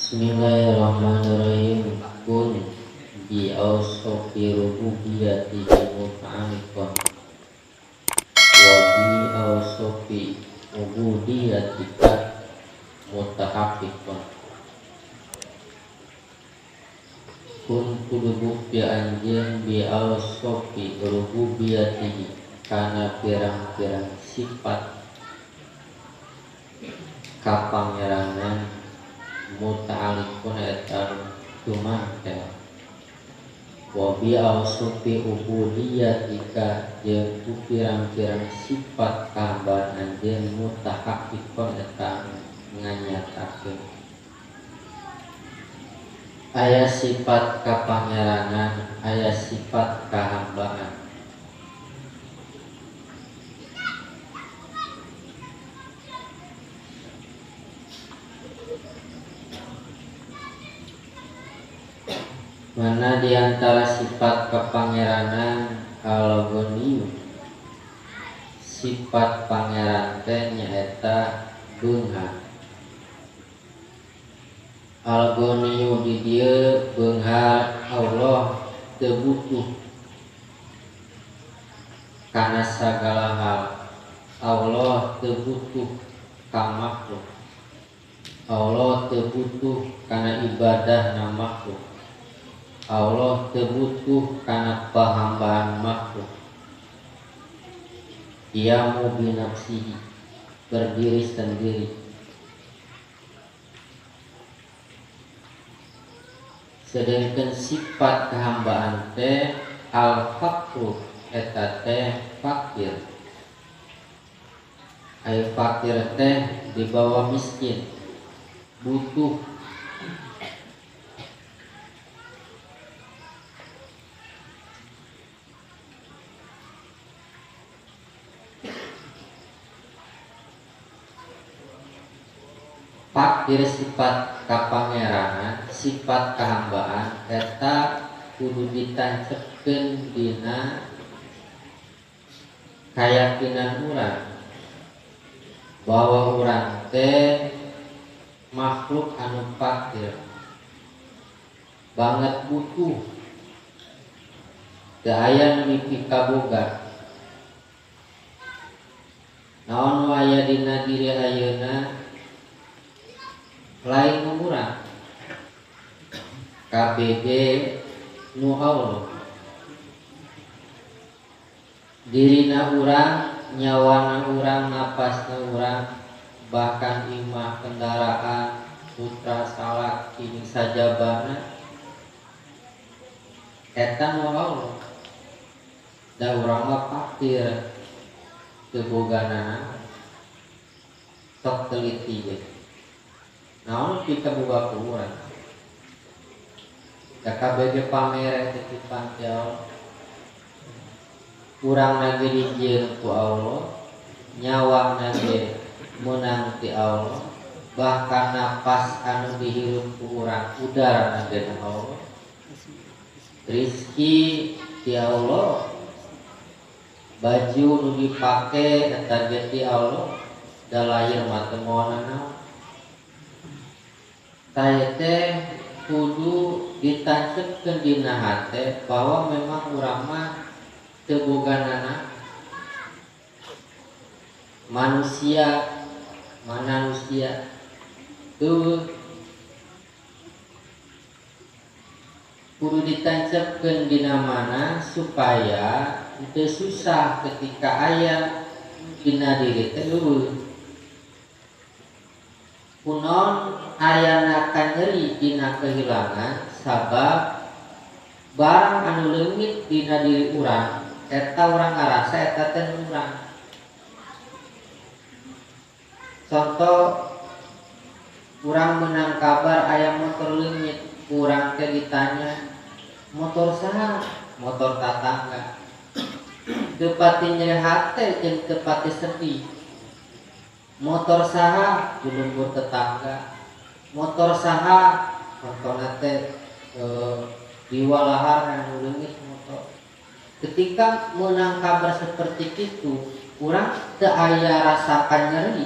Bismillahirrahmanirrahim. Kun bi awsofi rububiyyatihi muta'alliqan wa bi awsofi ubudiyyatika mutahaqqiqan. Kun kudu bukti anjeun bi awsofi rububiyyatihi kana pirang-pirang sifat kapangeranan muta'alliqun eta tumantel wa bi awsufi ubudiyyatika jeung ku pirang-pirang sifat kahamban anjeun mutahaqqiqon eta nganyatakeun. Aya sifat kapangeranan, aya sifat kahambaan. Mana diantara sifat kepangeranan al-ghaniyu, sifat pangeran teh nyaeta beunghar. Al-ghaniyu di dieu beunghar Allah teu butuh kana sagala hal. Allah teu butuh ka makhluk. Allah teu butuh kana ibadah na makhluk. Allah teu butuh kana pahambaan makhluk. Qiyamu binafsihi, berdiri sendiri. Sedangkan sifat kehambaan teh al-faqru eta teh fakir. Ai fakir teh di bawah miskin, butuh. Fakir sifat kapangeranan, sifat kahambaan eta kudu ditancepkeun dina kayakinan urang bahwa urang teh makhluk anu fakir banget butuh, teu aya nu dipikaboga. Naon nu aya dina diri ayeuna lain nu urang, KBG nu Allah. Dirina urang, nyawana urang, napasna urang, bahkan imah, kendaraan, putra, salaki, jeung sajabana eta nu Allah. Da urang mah fakir, teu boganana. Sok teliti ge. Naon pikaboga ku urang? Da KBG pamere titipan ti Allah. Urang na ge dijieun ku Allah, nyawa na ge meunang ti Allah, bahkan napas anu dihirup ku urang udara na ge na Allah. Rizki ti Allah, baju nu dipake eta ge ti Allah, da lahir mah teu moal nanaon. Tah teh kudu ditancepkeun dina hate bahwa memang urang mah teu boganana. Manusia, manusia tuh kudu ditancepkeun dina mana supaya teu susah ketika aya dina diri teh eueuh. Kunaon ayana kanyeri dina kehilangan sabab barang anu leungit dina diri urang eta urang ngarasa eta teh nu urang. Contoh urang menang kabar aya motor leungit, urang teh ditanya motor saha? Motor tatangga. Teu pati nyeri hate jeung teu pati sedih. Motor saha? Di lembur tetangga. Motor saha? Contohna teh di walahar anu leungit motor. Ketika menang kabar seperti itu, urang teu aya rasakan nyeri.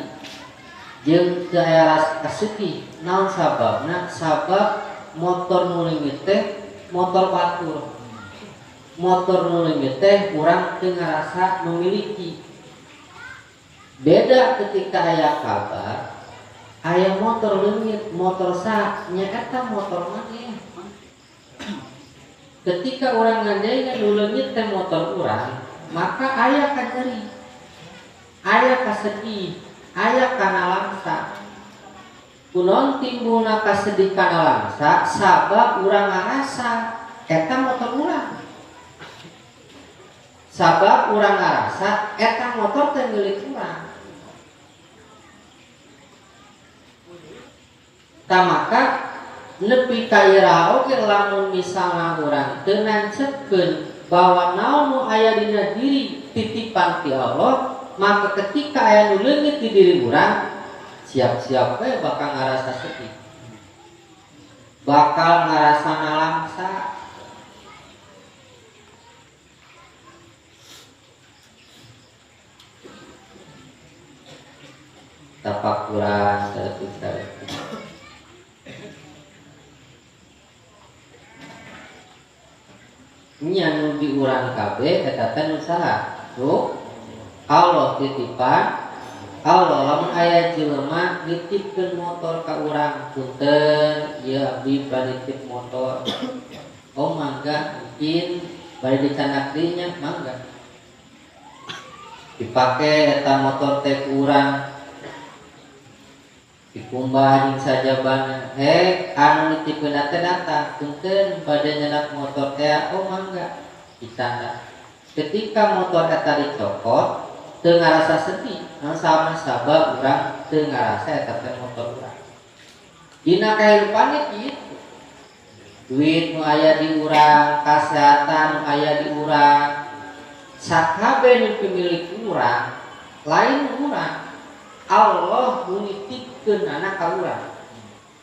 Jeung teu aya rasa kasedih. Naon sababna? Sabab motor nu leungit teh motor batur. Motor nu leungit teh urang teu ngarasa memiliki. Beda ketika aya kabar aya motor leungit, motor sa nyaeta motor maneh. Ketika urang ngandaeun nu leungit teh motor urang, maka aya kanyeri, aya kasedih, aya kanalangsa. Kunaon timbulna kasedih kanalangsa? Sabab urang ngarasa eta motor urang. Sabab urang ngarasa eta motor teh milik urang. Tah maka nepi ka iraha oge lamun misalna urang teu nancepkeun bahwa naon nu aya dina diri titipan ti Allah, maka ketika aya nu leungit di diri urang, siap-siap we bakal ngarasa sedih, bakal ngarasa nalangsa. Tafakuran saeutik-saeutik. Nya nu di urang kabeh eta teh nu saha? Nu Allah titipan Allah. Lamun aya jelema nitipkeun motor ka urang, punten ieu abdi bade nitip motor. Oh mangga, mungkin bade dicandak deui nya, mangga. Dipake eta motor teh ku urang, dikumbah jeung sajabana. Anu nitipkeun teh datang, punten bade nyenak motor teh, oh mangga, dicandak. Ketika motor eta dicokot, teu ngarasa sedih, naon sama sabab urang teu ngarasa eta teh motor urang. Dina kahirupan kitu. Duit nu aya di urang, kasehatan nu aya di urang, sakabeh nu pemilik urang, lain urang. Allah nu nitipkeun anak ka urang.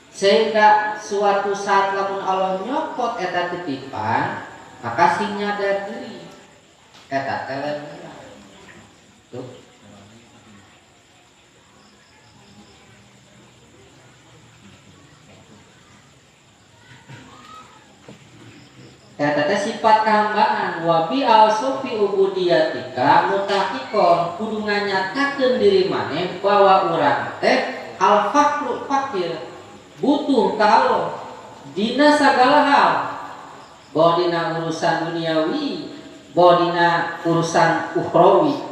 Sehingga suatu saat lamun Allah nyokot eta titipan, maka sing nyadar diri eta teh lain urang. Tuh. Eta teh sifat kehambaan. Wa bi al-sufi ubudiyatika mutaqiqon, kudu nganyatakeun diri maneh bahwa urang teh al-faqru fakir, butuh ka Allah dina sagala hal, bahwa dina urusan duniawi, bahwa dina urusan ukhrawi.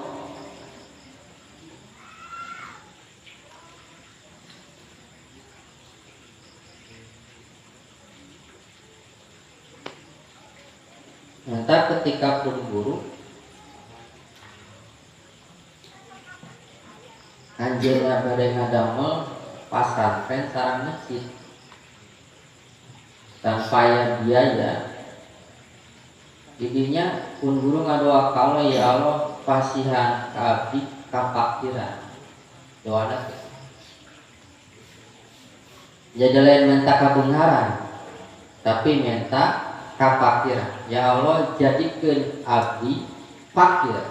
Maka ketika pun guru anjeunna bade ngadamel pasantren sareng masjid tanpa aya biaya, didinya pun guru ngadoa ka Allah, ya Allah pasihan ka abdi kapakiran. Doana teh jadi lain minta kabeungharan, tapi minta kapakiran. Ya Allah jadikeun abdi fakir.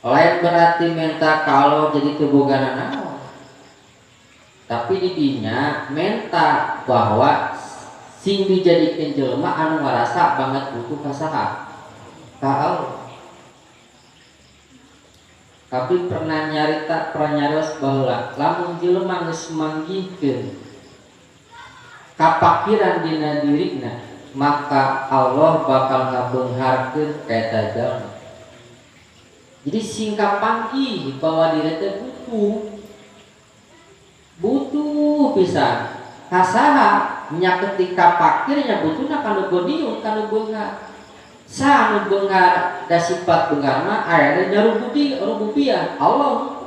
Lain berarti minta kalau jadi kebogana naon, tapi didinya minta bahwa sing dijadikeun jelema anu ngarasa banget butuh ka saha? Ka Allah. Tapi pernah nyarita, pernah nyarios baheula, lamun jelema geus manggihkeun kapakiran dina dirina, maka Allah bakal ngabeungharkeun ka eta jalma. Jadi singkap panggih bahwa diri teh butuh, butuh pisan. Kasaha nya ketika pakirnya butuhna kanu goniun, kanu beunghar. Saha nu beunghar da sifat beunghar mah aya nya rububiyah Allah.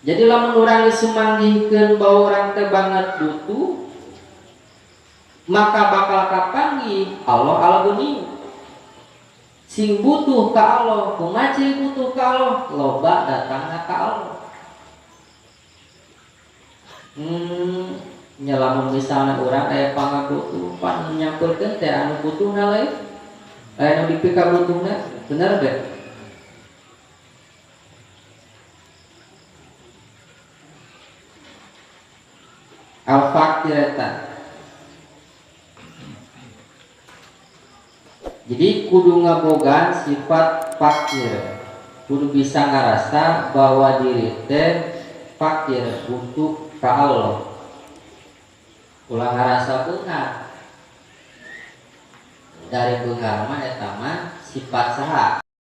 Jadi lamun urang geus manggihkeun bahwa urang teh banget butuh, maka bakal kapanggih Allah al-Ghani. Sing butuh ka Allah, kumaha ciri butuh ka Allah? Loba datangna ka Allah. Nya lamun misalna urang aya pangabutuh, pan nyampeurkeun teh anu butuhna lain, aya nu dipikabutuhna, bener teh? Al-fakir eta. Jadi kudu ngabogaan sifat fakir. Kudu bisa ngarasa bahwa diri teh fakir butuh ka Allah. Ulah ngarasa beunghar. Dari beunghar mah eta mah sifat saha?